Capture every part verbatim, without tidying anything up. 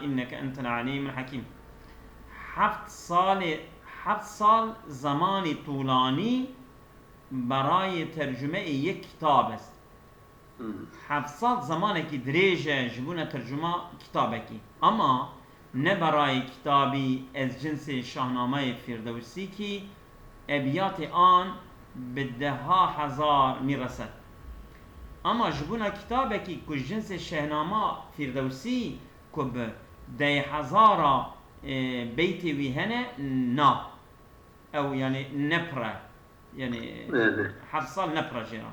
inneke entel alimul hakim. Heft salê, heft sal zemanê tûlanî berayê tercumeyê yek kitab est. Hmm. Heft sal zemanekî dirêj e ji bona tercuma kitabekî. Ama ne berayê kitabî ez cinsê Şahnamayê Firdewsî kî ebiyatê an bi deha hezar mîresed. Ama ji bona kitabekî ku ji cinsê Şehnama Firdewsî ku bi dey hezara, e, beytê wî hene, na. Ew, yani, ne pir e. Yani, Evet. heft sal ne pir e jê re.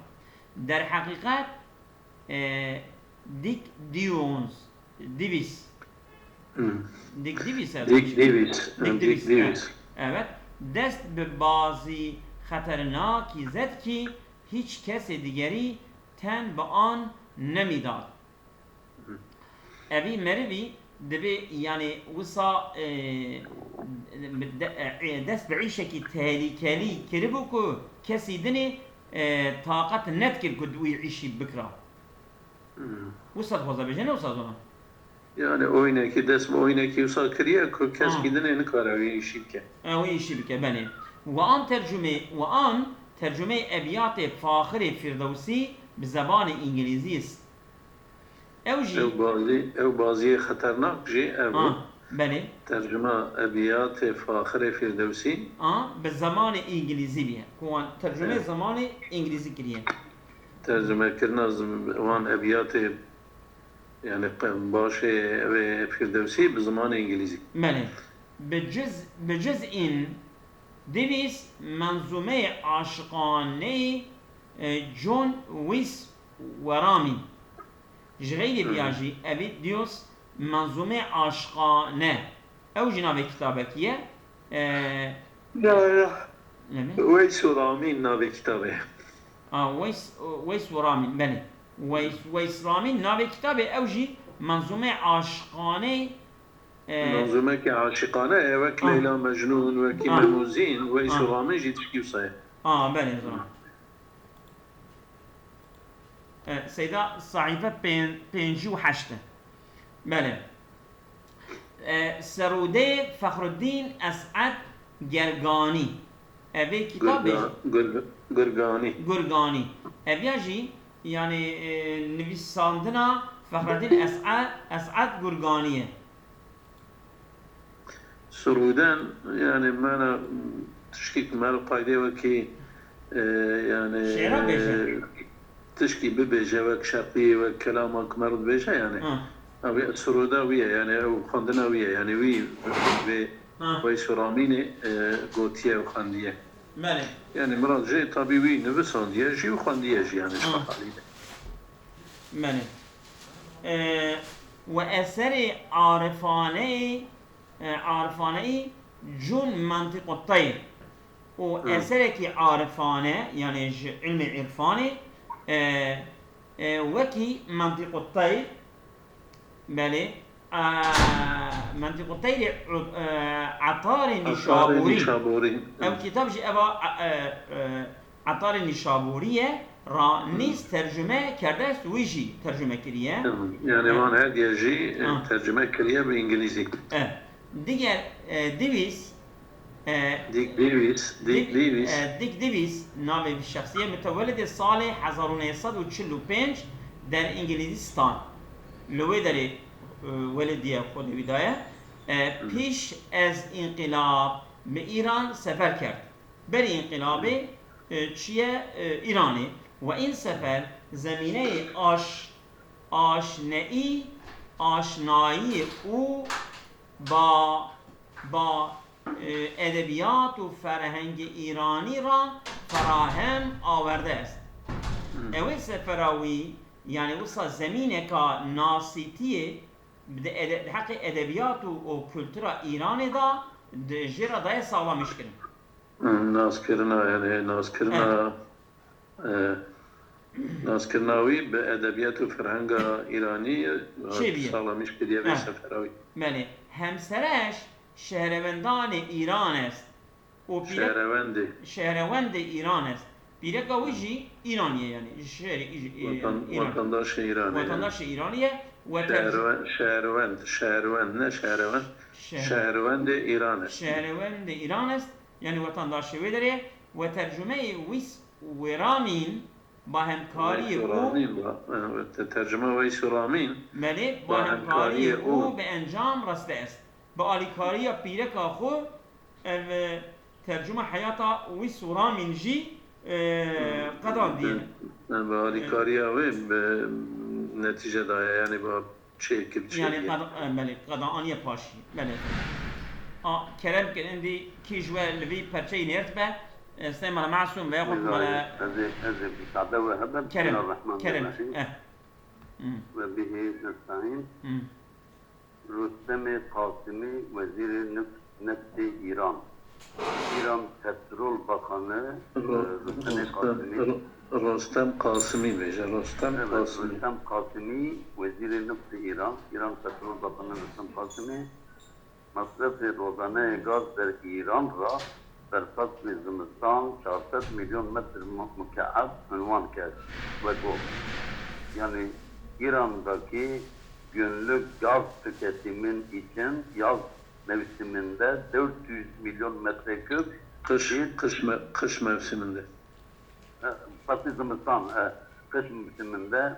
Derheqîqet, e, Dick Dewis, Dewis. Hmm. Dick Dewis e, Dick Dewis. Dick Dick Dewis, Dewis, Dick Dewis. Evet. Dest bi bazî xeternakî zed ki hiç kesê digerî ten bi an nemîdat. Evî merivî dibê, yani, wisa, e, de-, e, dest bi îşekî tehlikelî kiribû ku kesî dinê, e, taqet nedikir ku wî îşî bikira. Hmm. Wisa dixwaze bêje, ne wisa zona? Yani, oynekî, dest bi oynekî wisa kiriye ku keskî Ha. dinê nikare wî îşî bike. E, wî îşî bike, belê. Wan tercumê, wan tercumê ebiyatê Faxirê Firdewsî bi zebanê îngilîzî est. Ew jî Ew bazî, ew baziyê xeternak jî ev bû. Ah, belê. Tercuma ebiyatê Faxirê Firdewsî. Ah, bi zemanê îngilîzî bîye. Ku wan tercumê Evet. zemanê îngilîzî kiriye. Tercumekirina zim-, wan ebiyatê, yani, qe-, başê ew ê Firdewsî bi zimanê îngilîzî. Belê. Bi ciz, bi ciz in Dewis menzûmeyê aşiqaneyê, e, John Wis Weramî. Ji xeyrê viya Hmm. jî evî Dewis menzûmeyê aşiqane. Ew jî navê kitabekî ye. E, Ya, ya. ne be? Weys û Ramîn navê kitabê. A, Weys, Weys û Ramîn, belê. Weys, Weys Ramîn navê kitabê, ew jî menzûmeyê aşiqaneyê E, Menzûmekî aşiqane ye, wek Ha. Leyla Mecnûn, wekî Ha. Memûzîn, Weys Ha. û Ramîn jî tişkî wisa ye. A, belê, zora. E, Seyda, sahife pên-, pêncî û heşt e. Belê. E, Serûdê Fexruddîn Es'ed Gerganî. Evê kitabê Gurga-, Gurg-, Gurganî. Gurganî. Eviya jî, yani, e, nivîsandina Fexreddîn Es'e-, Es'ed Gurganî ye. Sirûden, yani, mena tişkî ku meriv qaydê wekî, e, yani, Şêra bêje. e, tişkî bibêje wek şeqiyê, wek kelama ku meriv dibêje, yani. Ha. Ev sirûda wî ye, yani, ew xwendina wî ye, yani, wî vê Ha. Weys û Ramînê, e, gotiye û xwendiye. Belê. Yani, mirad jê tabî wî nivisandiye jî û xwendiye jî, yani, ji Ha. xwe halî de. Belê. E, we eserê arifaneyê, e, arifaneyî Cûn Mentiqu Teyr û Hı. eserekî arifane, yani ji ilmê irfanê, e, e, wekî Mentiqu Teyr, belê, e, Mentiqu Teyrê, e, Etarê Etarê Nîşaborî. Nîşaborî. Ew kitab jî eva, e, e, Etarê Nîşaborî ye, ra Hı. nîz tercume kerdest, wî jî tercume kiriye. Hı. Yani E, van her diye jî, e, Ha. tercume kiriye bi îngilîzî. E, diger, e, Dewis, e, Dick Dewis, Dick Dick, Dewis. e, Dick Dewis, navê vî şexsî ye, mutewelidê salê hezar û neh sed û çil û pênc der Îngilîzistan. Li wê derê, e, welidî ye Xwedê wî daye. E, Hı. Pîş ez înqilab bi Îran sefer kerd. Berî înqilabê, e, çûye, e, Îranê. We în sefer zemîneyê aş-, aşneyî, aşnayî û ba, ba, e, edebiyat û ferhengê Îranî ra ferahem awerde est. Hmm. Ewê sefera wî, yani wisa zemîneka nasîtiyê bi de-, ede-, di heqê edebiyat û, û kultura Îranê de di jê re daye sağlamîş kirin. Naskirina, yani naskirina, Evet. e, naskirina wî bi edebiyat û ferhenga Îranî, e, Çêbî ye. sağlamîş kiriye vê Evet. sefera wî. Belê. Hemsereş şehrewendanê Îran est. Û pîre-, Şehrewendê. şehrewendê Îran est. Pîreka wî jî Îranî ye, yani. Ji şehrê Î-, Î-, Watan-, Îran. Vatandaşê Îranê, yani. Vatandaşê Îranî ye. We tercü- Şehrwend, şehrwend, şehrwend, ne şehrewend. Şehre- Şehrwendê Îran est. Şehrewendê Îran est, yanî wetandaşê wê derê, we tercumeyê wîs û ramîn, bahemkariyê Weys û û Ramîn, ba- e, te- tercuma Weys û Ramîn. Belê, Bahemkariyê bahemkariyê û û- bi encam reste est. Bi alîkariya pîreka xwe ev e, tercuma heyata Wîs û Ramîn jî e, qedandî. Bi alîkariya wê bi netîce daye, yanî ba çêkir Yanî çêkir. qed- e, belê, qeda aniye paşî. Belê. A, kerem kin, endî kî ji we li vî perçeyî nêrt be, e, Sey Mala Masûm veya xwe mala Ez ê, ez ê müsaade ve hebem. Kerem, Bismillahirrahmanirrahim. Kerem. Eh. Hmm, Ve bihi nestaîn. Hmm. Rustemê Qasimî, Wezîrê Neft, Neftê Îran. Îran Petrol Bakanı, e, Ro- Rustemê Rostem, Qasimî. Ro- Rostem Qasimî bêje, Rostem Evet, Qasimî. Rustem Qasimî, Wezîrê Neftê Îran, Îran Petrol Bakanı Rustem Qasimî, masrefê rozaneyê gaz ber Îran ra berfasê zimistan çar sed milyon metr mu- mukeeb unvan kerd ve got, yanî Îran'daki günlük gaz tüketimin için yaz mevsiminde dört yüz milyon metreküp Qiş, bir qiş, me, qiş mevsiminde. E, Fasî zimistan, e, kış mevsiminde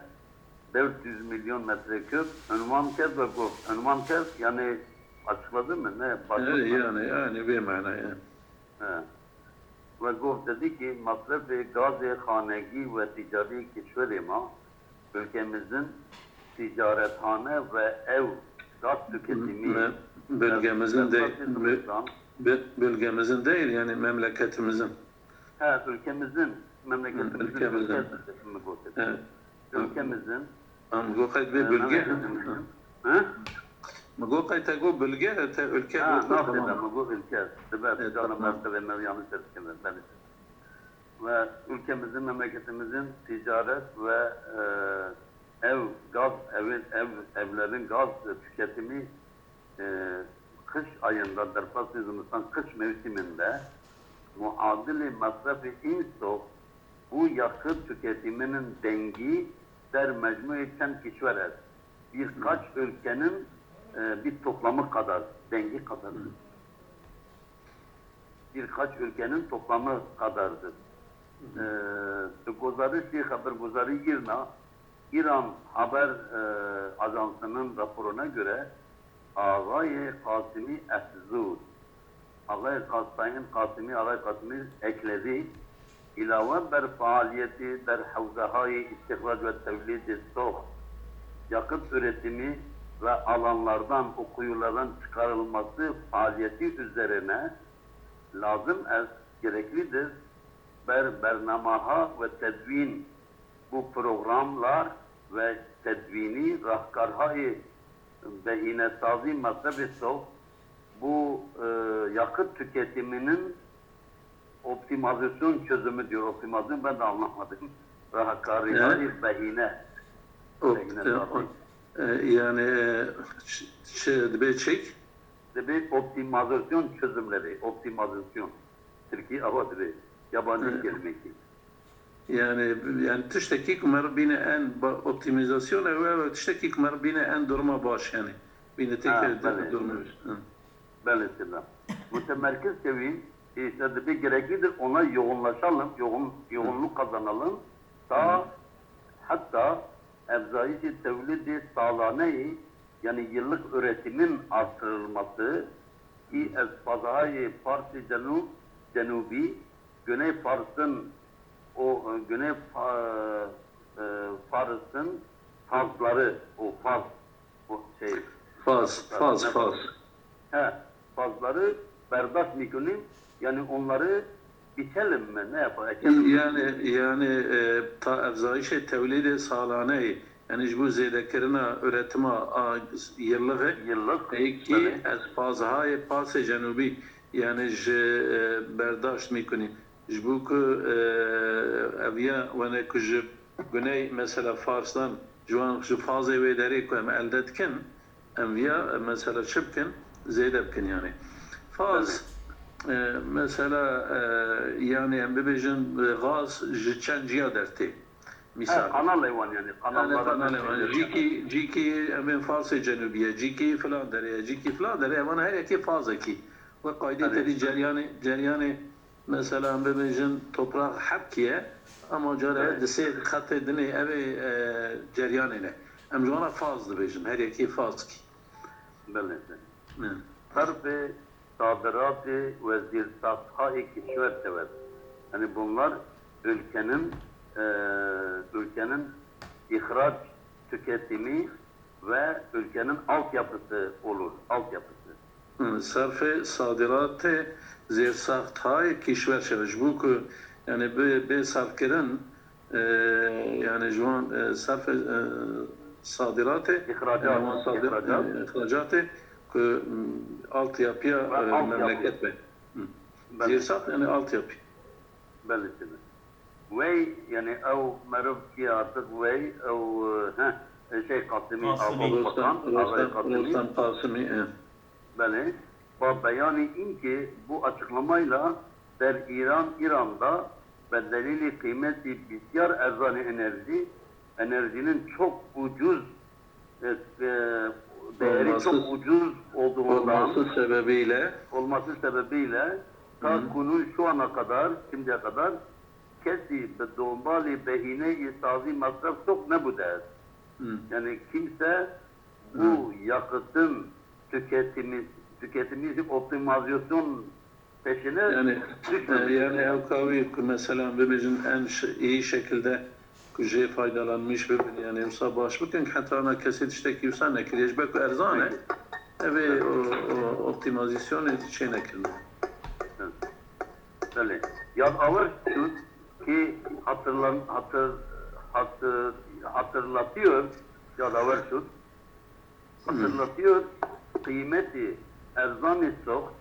dört yüz milyon metreküp unvan kerd ve got. Unvan kerd, yani açıkladı mı? Ne? E, Başlık mı? yani, yani bir manaya. He. Ve got dedi ki, masrafê gazê xanegî ve ticari kişverê ma, ülkemizin ticarethane ve ev gaz tüketimi Me- bölgemizin de, Fasî zimistan, bö- bölgemizin değil, yani memleketimizin. Ha, ülkemizin, memleketimizin, Ülkemizin. ülkemizin mi gotin? Evet. Ülkemizin, Am go qet e, bir bölge. memleketimizin. Ha? Mi go qet te go bölge, te ülke Ha, go nasıl tamam. da, bu ülke. Sebep, Evet, canım, tamam. ben sebep yanlış ettim, ben. Ve ülkemizin, memleketimizin ticaret ve e, ev, gaz, evin, ev, evlerin gaz tüketimi e, kış ayında, derfasê zimistan kış mevsiminde muadili masrafê îmsok bu yakıt tüketiminin dengi der mecmuê çend kişwer est. Birkaç ülkenin e, bir toplamı kadar, dengi kadar. Birkaç ülkenin toplamı kadardır. E, bi gozarişê xebergozarî Îrna, İran Haber e, Ajansı'nın raporuna göre Ağay Kasimi Efzur, Ağay Kas-, Sayın Kasimi, Ağay Kasimi ekledi, ilave ber faaliyeti der hewzehayê istihrac ve tevlîdê sox, yakıt üretimi ve alanlardan, o kuyulardan çıkarılması faaliyeti üzerine lazım est, gereklidir, ber bernamaha ve tedwîn bu programlar ve tedwînî rahkarhayê behînesazî masrefê sox bu e, yakıt tüketiminin optimizasyon çözümü diyor. Optimizasyon ben de anlamadım. Rahkarhayê behîne. O, Behînesazî. E, yani e, ç- ç- dibê çek? Dibê optimizasyon çözümleri. Optimizasyon. Tirkî ava dibê. Yabancı Evet. kelimeki. Yani yani tiştekî ku mer bîne en ba- optimizasyon ew ew tiştekî ku mer bîne en duruma baş yani. Bîne Ha, tekrar belê. duruma baş. Hı. Belê, silah. Mütemerkiz kevin, işte dibê gereklidir ona yoğunlaşalım, yoğun, yoğunluk kazanalım. Ta hatta evzayişê tevlidê salaneyê, yani yıllık üretimin artırılması ki ez fazayê Farsê Cenub, Cenubi, Güney Fars'ın o e, Güney Fa- e, Fars'ın fazları, o faz, o şey, Faz, faz, faz. He, fazları berdaş mı yani onları biçelim mi? Ne yapalım? Ekelim mi? Yani yani e, ta evzayişê tewlîdê salaneyê, yani ji bo zêdekirina üretima a yıllığı, Yıllık. peki ez fazhayê Farsê Cenubî, yani ji e, berdaşt mîkunî. Ji bo ku e, ev ya wene ku ji Güney mesela Farsdan ji wan ji fazê wê derê ku em elde dikin, em viya mesela çi bikin, zêde bikin yani. Faz e, mesela e, yani em bibêjin e, gaz ji çend ciya dertê. Mîsal. Qanalê wan, yanî qanalê wan. Cîkî, cîkî em ên Farsê Cenûbî ye, cîkî filan derê ye, cîkî filan derê ye. Evan her yekê fazekî. Wek qaydê te dî ceryanê, ceryanê, mesela em bibêjin topraq hebkî ye, ama cara di sê xetê dinê ev ê, e, ceryanê ne. Em ji wana faz dibêjin, her yekê fazkî. Belê, belê. Sarfê sadiratê wezîrsaxtayê kişwer tewet. Yani bunlar ülkenin, e, ülkenin ihraç tüketimi ve ülkenin altyapısı olur, altyapısı. Hı, sarfê sadiratê zêrsaxtayê kişwer şewe. Ji bo ku, yani, bê, bê sarfkirin, e, yani, ji wan, e, sarfê, e, sadiratê, yani, wan sadir-, e, îhracatê ku, m, altyapıya, e, memleket be. Hı. Zêrsaxt, yani, altyapı. Belê, belê. Wey, yani, ew meriv kî artık wey, ew, e, heh, e, şey, Qasimi, Qasimi. Abu Bakan, Rostam, Ağay Rostam, Qasimi. Rostam Qasimi, e. Belê. Ba beyanî înke bu açıklamayla der İran, İran'da ve delili kıymeti bisyar erzanê enerji, enerjinin çok ucuz, e, e, değeri çok ucuz olduğundan, olması sebebiyle, olması sebebiyle ta kunu şu ana kadar, şimdiye kadar kesi bi dombalî behîneyî sazî masraf çok nebude. Yani kimse bu yakıtın tüketimi, tüketimi optimizasyon peşine düşmemiş. Yani, e, yani ew ka wî ku mesela bibêjin en ş-, iyi şekilde ku jê faydalanmış bibin, yani wisa baş bikin, heta ana kesê tiştekî wisa nekiriye. Ji ber ku erzan e, ev ê o, o optimizasyonê çê nekirin. Belê. Yadawer şût ki hatırlan-, hatır-, hatır-, hatırlatıyor, yadawer şût, hatırlatıyor, kıymeti erzanê soxt,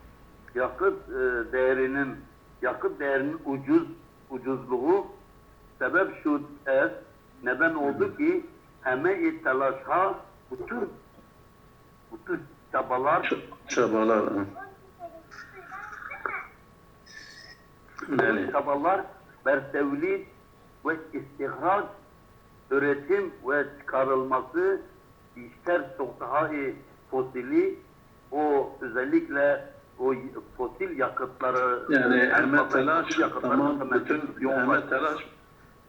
yakıt, e, değerinin, yakıt değerinin ucuz, ucuzluğu sebep şût est, neden oldu ki heme ê telaşha bütün, bütün çabalar, çabalar, ha. Belê. Çabalar ber tewlîd ve istihrac, üretim ve çıkarılması işler soxtahayê fosili, o özellikle o fosil yakıtları, yani en fazla fosil yakıtların, tamam, bütün, heme telaş,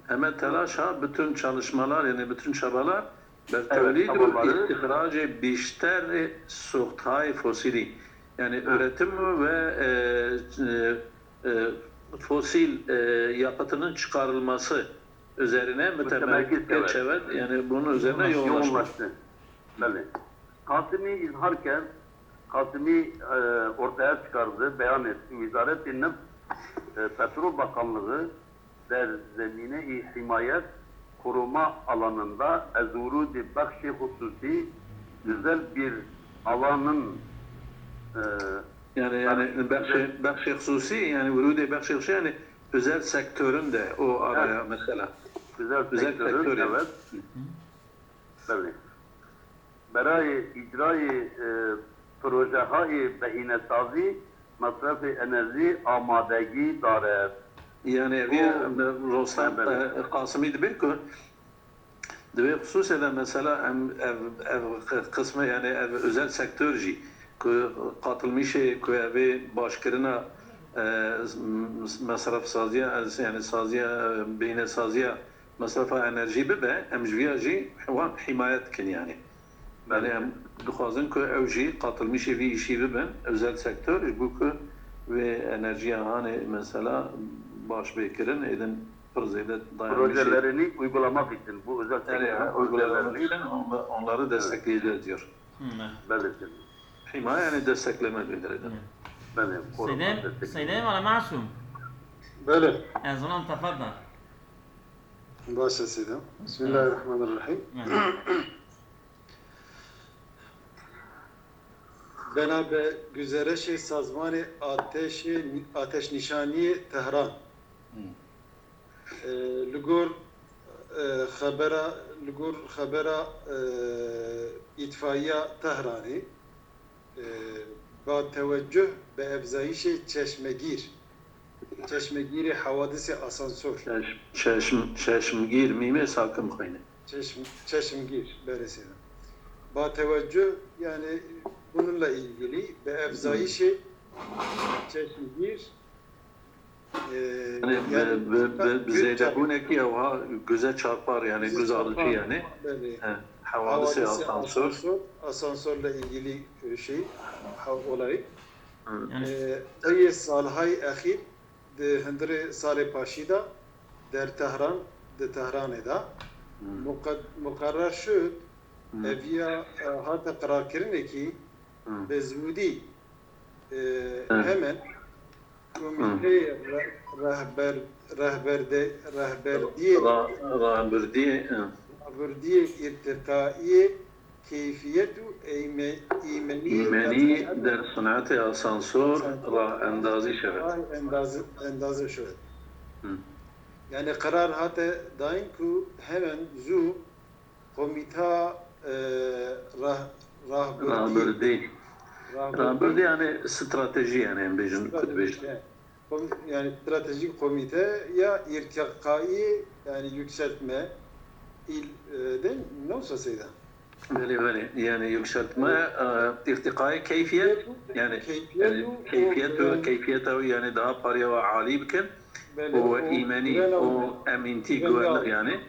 heme telaş ha, bütün çalışmalar, yani bütün çabalar ber tewlîd û îstîhracê bîşterê soxtayê fosîlî, yani üretim ve, e, e, e, fosil, e, yakıtının çıkarılması üzerine mütemerkez, evet, yani bunun üzerine yoğunlaştı. Belê. Qasimi îzhar kerd, Qasimi, e, ortaya çıkardı, beyan etti. Wizareti Neft, e, Petrol Bakanlığı der zemine-i himayet koruma alanında ez wurûdê bexşê hususî özel bir alanın, e, yani, yani bexşê, bexşê hususî, yani wurûdê bexşê hususî, yani özel sektörün de o araya mesela. Özel sektörün, evet. Belê. Berayê îcrayê, e, projehayê behînesazî, mesrefê enerjî amadegî dare. Yani, ev Rostam, e, Qasimî dibê ku di vê xisûsê de mesela em ev, ev qisme, yani ev özel sektör jî ku qatılmîşê ku ev ê başkirina, e, mesref saziya, yani saziya, e, behînesaziya mesrefa enerjî bibe, em ji viya jî wan himayet dikin yani. Yani em dixwazin ku ew jî qatılmîşê vî îşî bibin, özel sektör, ji bo ku vê enerjiya hanê mesela baş bê kirin, êdin pir zêde dayanmışê. Projelerini uygulamak için bu özel sektörün projelerini, onla-, onları destekleyeceğiz diyor. Belê. Himaye yani destekleme diyor. Belê. Seydem, Seydem ala Masum. Belê. Ez ona teferda. Baş e Seydem. Bismillahirrahmanirrahim. Bena bi guzereşê Sazmanê Ateşê, Ateşnîşaniyê Tehran, e, li gor, e, xebera, li gor xebera, e, Îtfaiya Tehranê, e, ba tewecuh bi evzayîşê çeşmegîr, Çeşmegîrê hawadisê asansor. Çeşm, çeşm, çeşmgîr, mîmê sakin xwîne. Çeşm, çeşmgîr, belê seyda. Ba teweccüh, yani bununla ilgili, bi efzayişê çeşmgîr, e, Yani, bi, bi, bi, bi zêdebûnekî ew ha göze çarpar, yani göz alıcı yani. Belê. He, hawadisê asansor. Asansor, asansörle ilgili e, şey, ha, olay. Hı. Yani E, Tayê salhay exîr di hundirê salê paşî de der Tehran, di Tehranê de Hı. muqed- muqerrer şud, Hı. eviya e, hate qirarkirinekî Hı. bi zûdî e, Hı. hemen komîteyê re- rehber rehberde rehberdiyê Ra- Rahibirdiyê, hı. Rahibirdiyê îrtiqaiyê keyfiyet û eyme- îmeniyê Îmenî der sunetê asansor ra endazî şewet. Endazî, endazî şewet. Hı. Yani qerar hate dayîn ku hemen zû komîta e, rah, rahbirdî Rahibirdî. Rahibirdî yani strateji yani em bêjin, ku dibêjin. Kom- yani stratejik komite ya irtiqayî yani yükseltme il e, değil mi? Ne olsa seyda? Belê, belê. Yani yükseltme, e, irtiqayê keyfiyet, yani, Keyfiyet yani û- keyfiyet û- û keyfiyet ew yani daha parya ve alî bikin. Belê, û îmenî güven û alma. emîntî, Güven güvenlik alma. Yani.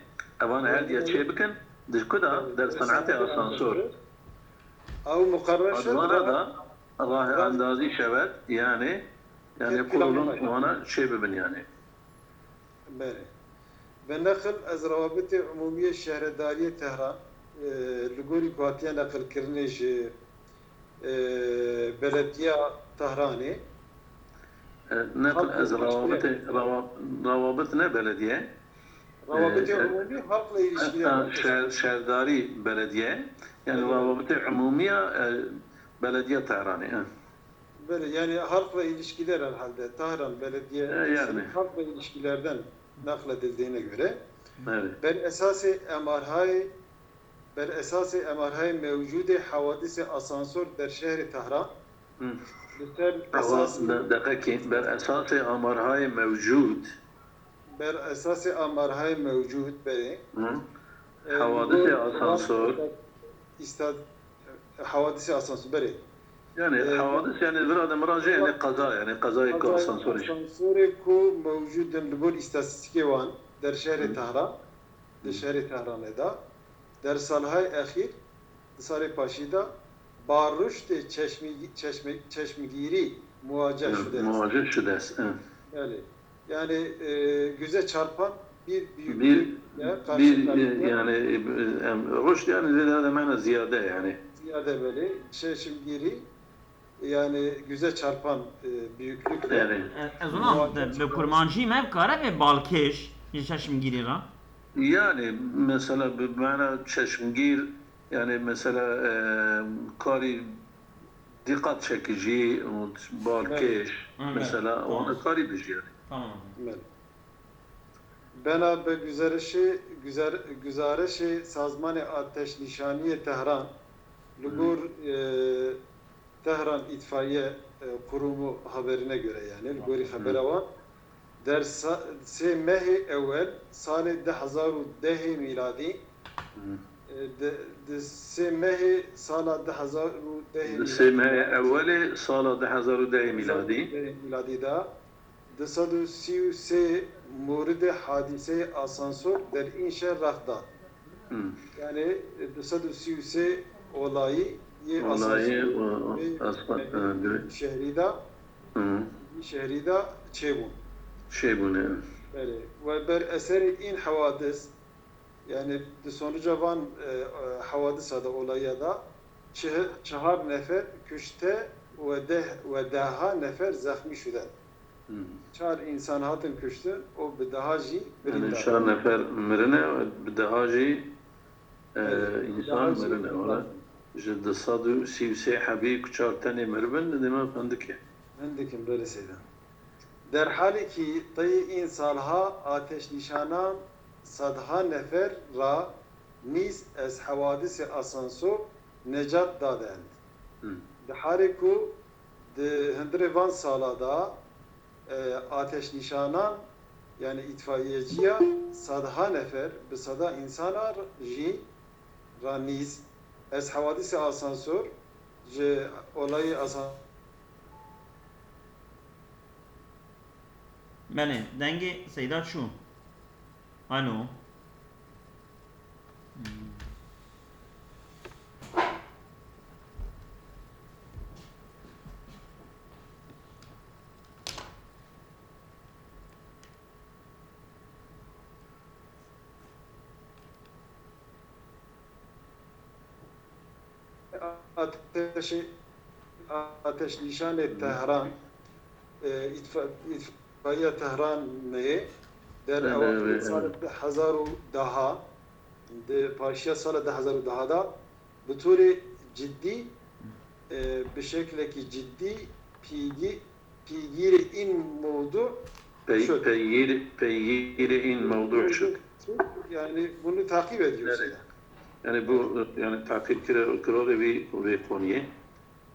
Evan her diye çê bikin, di ku da der senetê asansor. Ew muqerrer şud Advana da rah endazî şewet yani, yani Tepkî kurulun alma. Wana çê bibin yani. Belê. Bi neqil ez rawabitê umûmiyê şehredariyê Tehran e, li gorî ku hatiye neqilkirinê ji e, belediya Tehranê. E, Neqil ez rawabitê, rawa- rawabit ne belediye. Rawabitê E, e, umûmî halkla e, ilişkiler. şer- Şerdarî belediye. Yani Evet. Rawabitê umumiya e, belediye Tehranê. E. Böyle yani halkla ilişkiler herhalde. Tahran Belediye E, yani. Halkla ilişkilerden nakledildiğine göre Evet. ber esasê emarhay ber esasê emarhay mewcudê hawadisê asansor der şehri Tahran Hı. li ser Ama esas de- deqekî ber esasê amarhayê mewcud. ber esasê amarhay mewcud berê Hı. e, Hawadisê bu- asansor. İsta, hawadisê asansor berê. Yani E, hawadis yani vira de miracê yani qeza yani qezayê ku Qezayê asansor iş. Asansore ku mewcud in li gor îstatîstîkê wan der şehrê Hı. Tahran, Hı. di şehrê Tehranê de der salhay exîr, di salê paşî de ba ruştê çeşmî- çeşmî- çeşmgîrî muwace şude. Muwace şudes. Hı. Belê. Yani e, göze çarpan bir Bir büyüklükle bir karşıkarşıya e, yani e, em, ruşd yani zêde de mena ziyade yani. Ziyade belê çeşmgîrî yani göze çarpan e, büyüklükle Yani Ez ona bi kurmancî me kare be balkêş ji çeşmgîrî re. Yani mesela bi mana çeşmgîr yani mesela e, karî dîqat çekicî û balkêş Evet. mesela Tamam. Ona karî bijî yani. Tamam. Belê. Bena bi güzerişê güzer, güzarişê Sazmanê Ateşnîşaniyê Tehran li gor e, Tehran îtfaiye e, kurumu haberine göre yani li gorî xebera wan der sa- sê mehê ewel salê du hezar û dehê mîladî Hı. e, di, di sê mehê sala du hezar û dehê Di sê mehê ewelê sala du hezar û dehê mîladî. Mîladî de du sed û sî û sê moridê hadîseyê asansor der în şer rex da. Hı. Yani du sed û sî û sê olayî yê Olayî asansor û asfalt, e, dirê- şehrî de Hı. şehrî de çêbûn. Çêbûne. Belê. Ve ber eserê în hewadis yani di sonuca van e, e, hewadisa de olaya da çi- çehar nefer kuşte ve deh ve deha nefer zexmî şuden. Hı. Çar insan hatin kuştin û bi deha jî Yani birîndar. Çar nefer mirine, bi deha jî e, Evet, insan deha jî mirine. Wala ji du sed û sî û sê hebî ku çar tenê miribin, dema xwendik e. Hindik in, belê seyda. Derhalê kî teyê în salha ateşnîşanan sedha nefer ra nîz ez hewadisê asansor necat dadend. Hı. Di harê ku di hundirê van sala da E, ateşnîşanan, yani îtfaiyeciya sedha nefer, bi seda însana jî ra nîz. Ez hewadîsê asansor, ji olayê asan- Belê, dengê Seyda çû. Alo. Hmm. Ateşê, ateşnîşanê Tehran, e, îtfa-, îtfaiya Tehranê der ewaxirê salê du hezar û deha, di paşiya sala du hezar û deha de bi torê ciddî, e, bi şeklekî ciddî pîgî-, pîgîrê în mewdu Pey-, şud. Peygîr-, peygîrê în mewdu şud. Yani bunu takip ediyoruz. Evet. Yani bu, yani takip kire-, kirorê wî vê koniyê.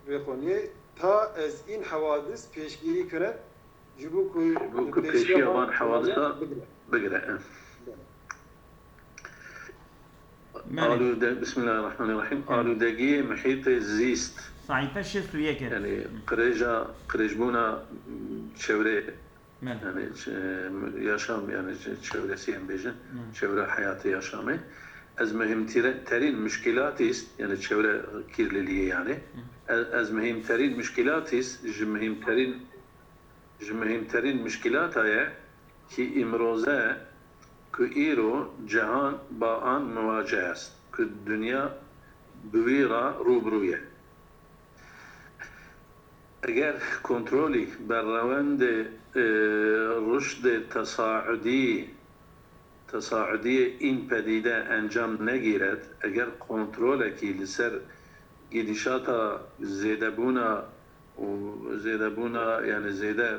Vê koniyê ta ez în hewadis pêşgirî kire, ji bo ku Ji bo ku pêşiya van hewadisa bigire. Bigire. Belê. Alûde-, Bismillahirrahmanirrahim. Belê. Alûdegiyê muhîtê zîst. Sayfe şêst û yek e. Yani qirêja, qirêjbûna çevrê, Belê. Yani ç-, yaşam, yani ç-, çevresi em bêjin, Hı. çevre hayatê yaşamê. Ez muhîmtire-, terîn muşkîlatî ist, yani çevre kirliliği yani. Hı. Ez, ez muhîmterîn muşkîlatî ist, ji muhîmterîn, ji muhîmterîn muşkîlata ye ki îmroze ku îro cihan ba an muwaceh est, ku dinya bi wî re rû bi rû ye. Eger kontrolî berrewendê, e, ruşdê tesaudî, tesaudiyê în pedîde encam negîret, eger kontrolekî li ser gidîşata zêdebûna û zêdebûna, yani zêde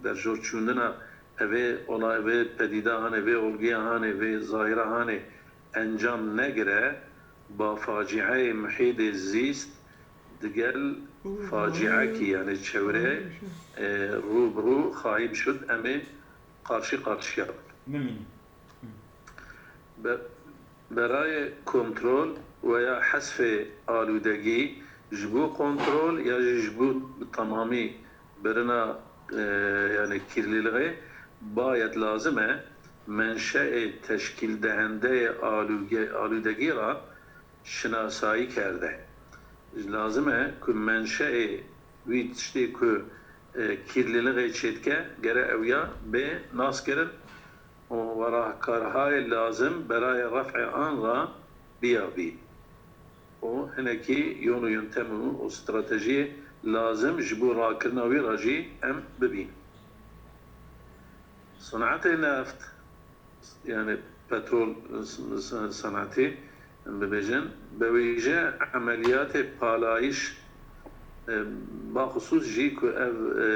berjor çûndina evê ola, evê pedîda hanê, vê olguya hanê, vê zahira hanê encam negire, ba faciayê muhîdê zîst digel faciakî, yani çewre, e, rû bi rû xahîb şud, em ê qarşî qarşiya bin. Bimînin. Be-, berayê kontrol veya hesfê alûdegî, ji bo kontrol ya jî ji bo bi temamî birina, e, yani kirliliğê, bayet lazim e menşeê teşkîldehendeyê alûge-, alûdegî ra şinasayî kerde. Lazim e ku menşeê wî tiştê ku, e, kirliliğê çêdike, gere ew ya bê naskirin û werahkarhayê lazim berayê ref'ê an ra biya bî. Û hinekî yon û yöntem û, û stratejiyê lazim ji bo rakirina wî re jî em bibîn. Sinetê neft, yani petrol s-, s-, senetê, em bibêjin, bi wêje emeliyatê palayîş, e, baxusûs jî ku ev, e,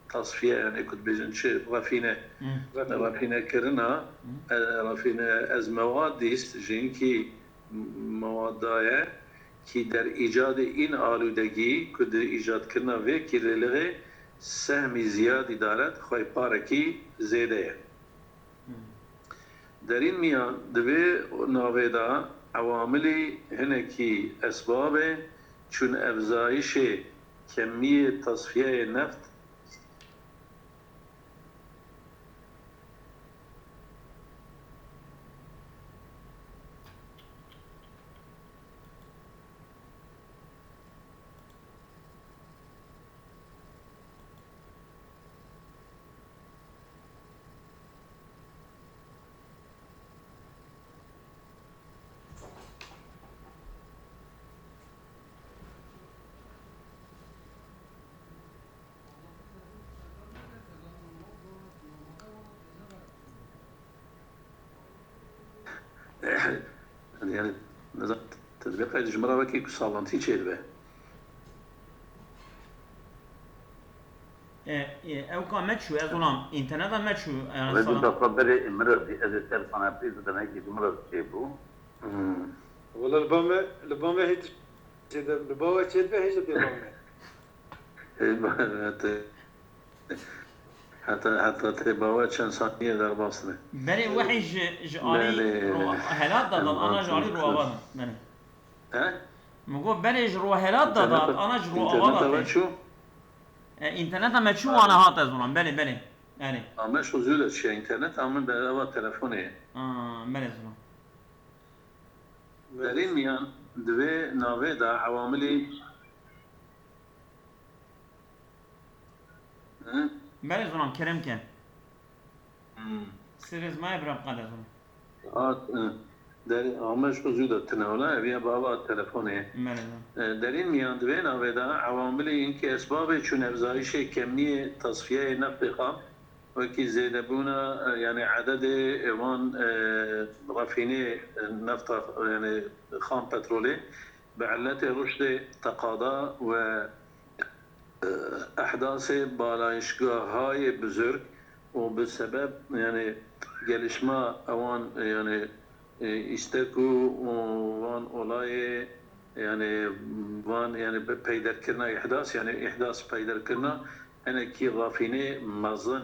tasfiye, yani ku dibêjin çi, refîne, Hmm. refînekirina, Hmm. e, refîne, ez mewad dîst, ji hinkî mewad daye, ki der îcadê în alûdegî, ku di îcadkirina vê kirêlixê sehmî ziyadî dare, xweyparekî zêde ye. Hmm. Derîn miyan di vê navê de ewamilî hinekî esbabê çûn evzayişê kemiyê tasfiyeyê neft, Yani, nizam, tedbîqa ji min re wekî ku salantî çêdibe. E, e, ew ka me çû, ez olam, înterneta me çû, yani, Wê salan- dîsa xwe berê min re zî, ez ê ser sanatî zî denekî ji min re çêbû. Hmm. Wala li ba me, li ba me hêj çêde, li ba we çêdibe hêj dê ba me. Hêj ba me, te- Heta, heta tê bawer çend saniye derbas be. Berê wehî ji, ji alî Belê. Ro-, helat da, da, ana ji alî Roavan. Belê. He? Min got berê ji ro helat da, da, ana ji ro ava da. Interneta we çû? E, interneta me çû, ana hat ez onan. Belê, belê. Belê. Ame şu zû de çiye internet, ame be ava telefonê. Aa, belê zû. Derî miyan di vê navê de ewamilî Hı? Belê zonam, kerem ke. Hmm. Sirê zima ye bira qade zonam. Hat, hı. Derî Ameş xwe zû de tune ola, ev ya bava telefonê. Belê zonam. E, derî miyan di vê navê de ewamilê yên ki esbabê çûnevzayişê kemiyê tasfiyeyê neftê xam, wekî zêdebûna, e, yani ededê wan, e, refînê, e, nefta, yani xam petrolê, bi illetê ruşdê teqada we, e, ehdasê balayişgahayê bizurg û bi sebeb, yani, gelişma ewan, yani, e, îstek û, û van olayê, yani, van, yani, bi peyderkirina îhdas, yani, îhdas peyderkirina hinekî rafînê mezin,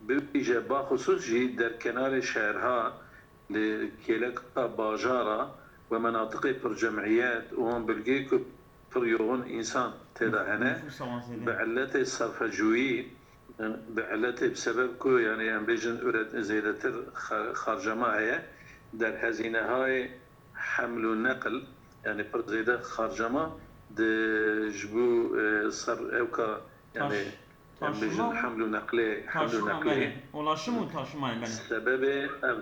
bivîje baxusûs jî derkenarê şerha, li kêleka bajara we menatiqê pir cemiyet û wan bilgê ku pir yoxin însan tê de hene, Nüfusa wan zêde. Bi illetê serfecûyî, bi illetê bi sebeb ku, yani, em bêjin üret-, zêdetir xa-, xarcema heye, derhezînehayê heml û neqil, yani pir zêde xarcema di ji bo, e, ser ewka, yani, Taş-, em bêjin taşıma û heml û neqlê, heml û taşıma, neqlê. Belê. Ulaşım û taşıma, belê. Sebebê ev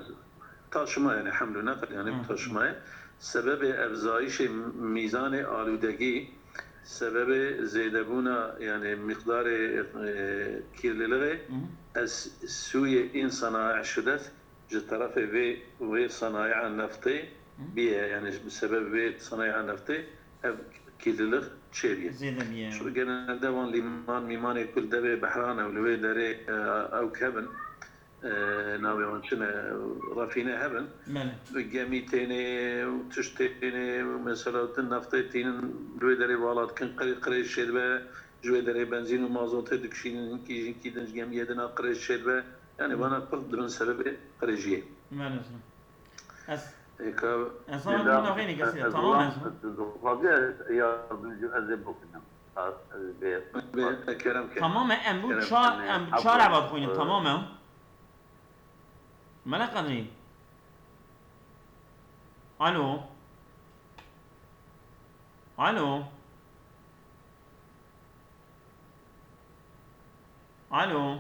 taşıma, yani heml û neql, yani Hı. taşımayê. Sebebê efzayişê mîzanê alûdegî, sebebê zêdebûna, yani miqdarê, e, kirliliğê, Hı. Ez sûyê în sanaî şudet, ji terefê vê, vê sanaîa neftê Hı. biye, yani bi sebeb vê sanaîa neftê ev kirlilik çêbiye. Zêde biye. Şu genelde wan lîman mîmanê ku li devê behran e û li wê derê, e, ewk hebin, e, navê wan çi ne, refîne hebin. Belê. Gemî têne û tişt têne û mesela tu neftê tînin li wê derê vala dikin, qirê-, qirêj çêdibe, ji wê derê benzîn û mazotê dikişînin, hinkî ji hinkî din ji gemiyê dina qirêj çêdibe. Yani Hı. vana pir dibin sebebê qirêjiyê. Belê. Ez, Êka ez sana bir lafını keseyim. Tamam ez. Yardımcı ez ê bokînim. Bê, kerem ke. Tamam e, em bu Kerem çar, ke. Em bu çar ebat koyun, e, tamam e. Mele Kadri. Alo. Alo. Alo.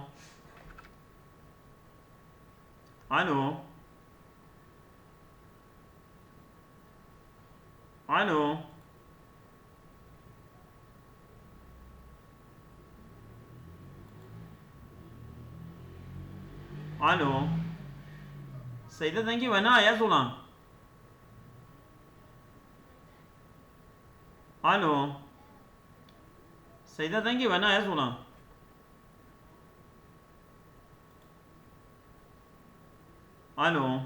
Alo. Alo. Alo. Seyde dengê we naye zolan. Alo. Seyde dengê we naye zolan. Alo.